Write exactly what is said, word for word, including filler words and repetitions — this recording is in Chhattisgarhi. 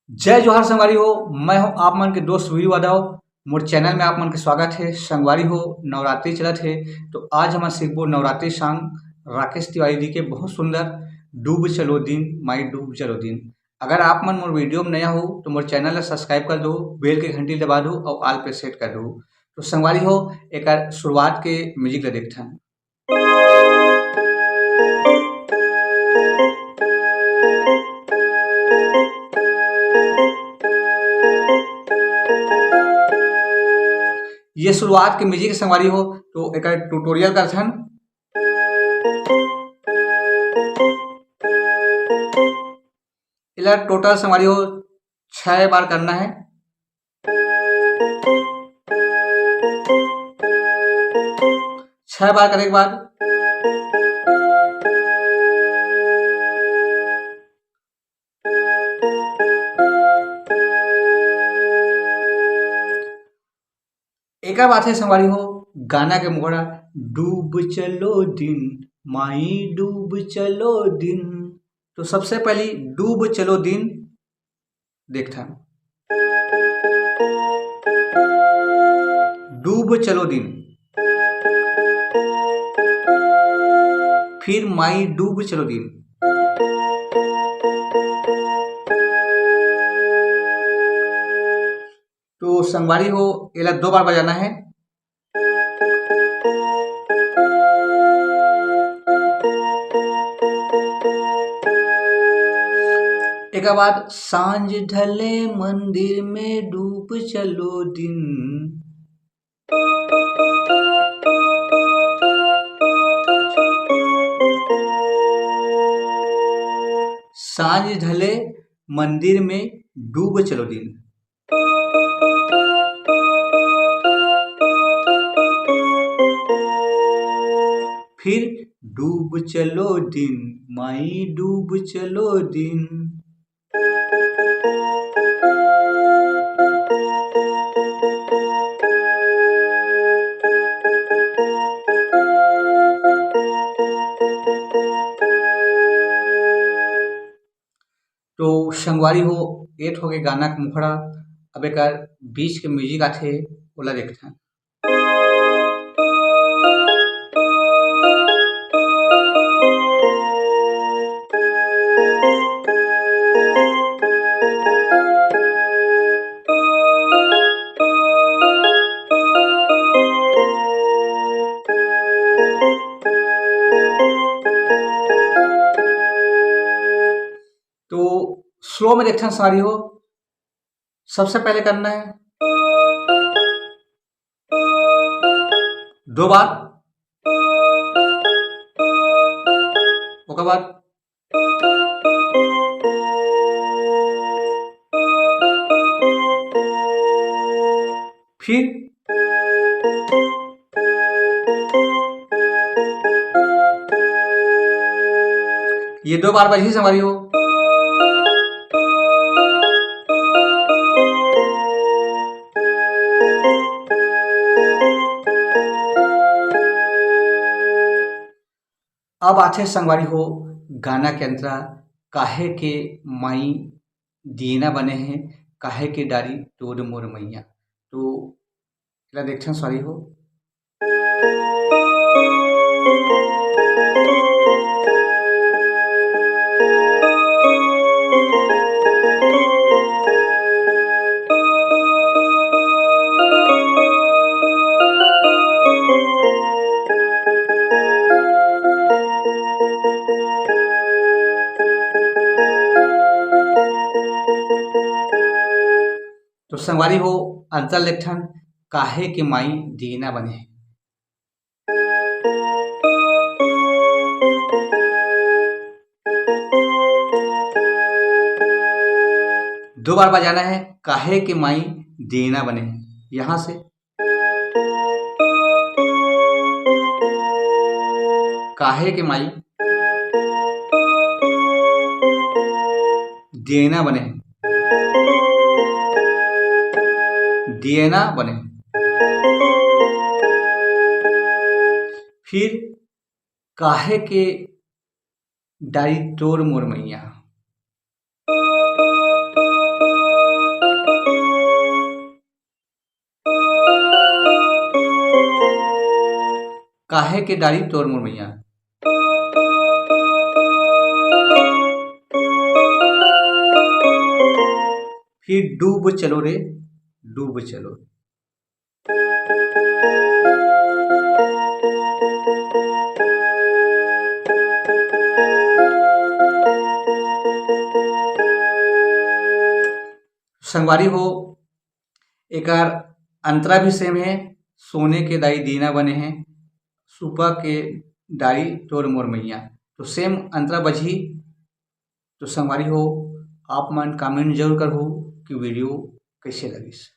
जय जोहार संगवारी हो, मैं हूं आप मन के दोस्त वीरू यादव। मोर चैनल में आप मन के स्वागत हे। संगवारी हो, नवरात्रि चलत हे, तो आज हमन सीखबो नवरात्रि song राकेश तिवारी जी के बहुत सुंदर, डूब चलो दिन, माई डूब चलो दिन। अगर आप मन मोर वीडियो में नया हो, तो मोर चैनल ला subscribe कर दो, बेल के घंटी दबा दो और all पे set कर दो। तो संगवारी हो, एकर शुरुआत के music ला देखथन। ये शुरुआत के music संगवारी हो, तो एकर tutorial करथन। एला total संगवारी हो, छह बार करना है। छह बार करे के बाद एकर बाद हे संगवारी हो, गाना के मुखड़ा, डूब चलो दिन, माई डूब चलो दिन। तो सबसे पहली डूब चलो दिन देखथन। डूब चलो दिन, फिर माई डूब चलो दिन। तो संगवारी हो, एला दो बार बजाना है। एकर बाद सांझ ढले मंदिर में डूब चलो दिन। सांझ ढले मंदिर में डूब चलो दिन। फिर डूब चलो दिन, माई डूब चलो दिन। तो संगवारी हो, एट हो के गाना के मुखड़ा। अब एकर बीच के music आथे, ओला देखथन। तो slow में देखथन संगवारी हो, सबसे पहले करना है दो बार, ओकर बाद फिर ये दो बार बजही संगवारी हो। अब आथे संगवारी हो गाना के अंतरा, काहे के माई दियना बने हे, काहे के डारी तोर मोर मैया। तो एला देखथन संगवारी हो। तो संगवारी हो, अंतरा ल देखथन, काहे के माई दियना बने हे। दो बार बजाना है, काहे के माई दियना बने हे। यहाँ से काहे के माई दियना बने हे, दियना बने हे। फिर काहे के डारी तोर मोर मैया। काहे के डारी तोर मोर मैया। फिर डूब चलो रे, डूब चलो। संगवारी हो, एकर अंतरा भी सेम हे, सोने के दाई दीना बने हे, सुपा के डारी तोर मोर मैया। तो सेम अंतरा बजही। तो संगवारी हो, आप मन कमेंट जरूर करहू कि वीडियो कैसे लगिस।